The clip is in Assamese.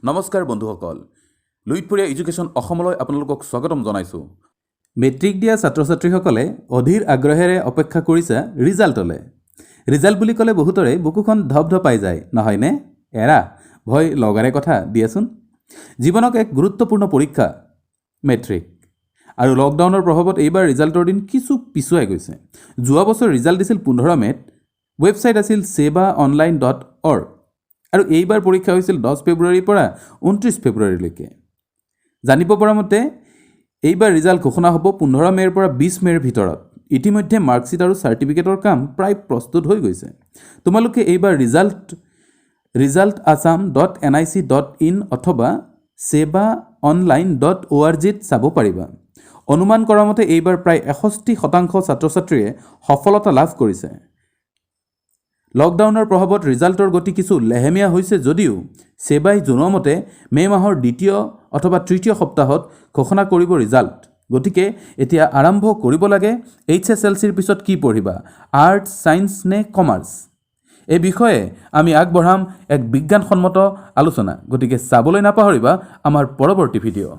নমস্কাৰ বন্ধুসকল, লুইতপৰীয়া এডুকেশ্যন অসমলৈ আপোনালোকক স্বাগতম জনাইছোঁ। মেট্ৰিক দিয়া ছাত্ৰ ছাত্ৰীসকলে অধীৰ আগ্ৰহেৰে অপেক্ষা কৰিছে ৰিজাল্টলৈ। ৰিজাল্ট বুলি ক'লে বহুতৰে বুকুখন ধপ ধপাই যায়, নহয়নে? এৰা, ভয় লগাৰে কথা দিয়াচোন। জীৱনক এক গুৰুত্বপূৰ্ণ পৰীক্ষা মেট্ৰিক আৰু লকডাউনৰ প্ৰভাৱত এইবাৰ ৰিজাল্টৰ দিন কিছু পিছুৱাই গৈছে। যোৱা বছৰ ৰিজাল্ট দিছিল 15 মে'ত। ৱেবছাইট আছিল sebaonline.org আৰু এইবাৰ পৰীক্ষা হৈছিল 10 ফেব্ৰুৱাৰীৰ পৰা 29 ফেব্ৰুৱাৰীলৈকে। জানিব পৰা মতে এইবাৰ ৰিজাল্ট ঘোষণা হ'ব 15 মে'ৰ পৰা 20 মে'ৰ ভিতৰত। ইতিমধ্যে মাৰ্কশ্বিট আৰু চাৰ্টিফিকেটৰ কাম প্ৰায় প্ৰস্তুত হৈ গৈছে। তোমালোকে এইবাৰ ৰিজাল্ট resultassam.nic.in অথবা sebaonline.orgত চাব পাৰিবা। অনুমান কৰা মতে এইবাৰ প্ৰায় 61% ছাত্ৰ ছাত্ৰীয়ে সফলতা লাভ কৰিছে। লকডাউনৰ প্ৰভাৱত ৰিজাল্টৰ গতি কিছু লেহেমীয়া হৈছে যদিও ছেবাই জনোৱা মতে মে' মাহৰ দ্বিতীয় অথবা তৃতীয় সপ্তাহত ঘোষণা কৰিব ৰিজাল্ট। গতিকে এতিয়া আৰম্ভ কৰিব লাগে। এইচএছএলচিৰ পিছত কি পঢ়িবা, আৰ্টছ, ছায়েন্স নে কমাৰ্চ, এই বিষয়ে আমি আগবঢ়াম এক বিজ্ঞানসন্মত আলোচনা। গতিকে চাবলৈ নাপাহৰিবা আমাৰ পৰৱৰ্তী ভিডিঅ'।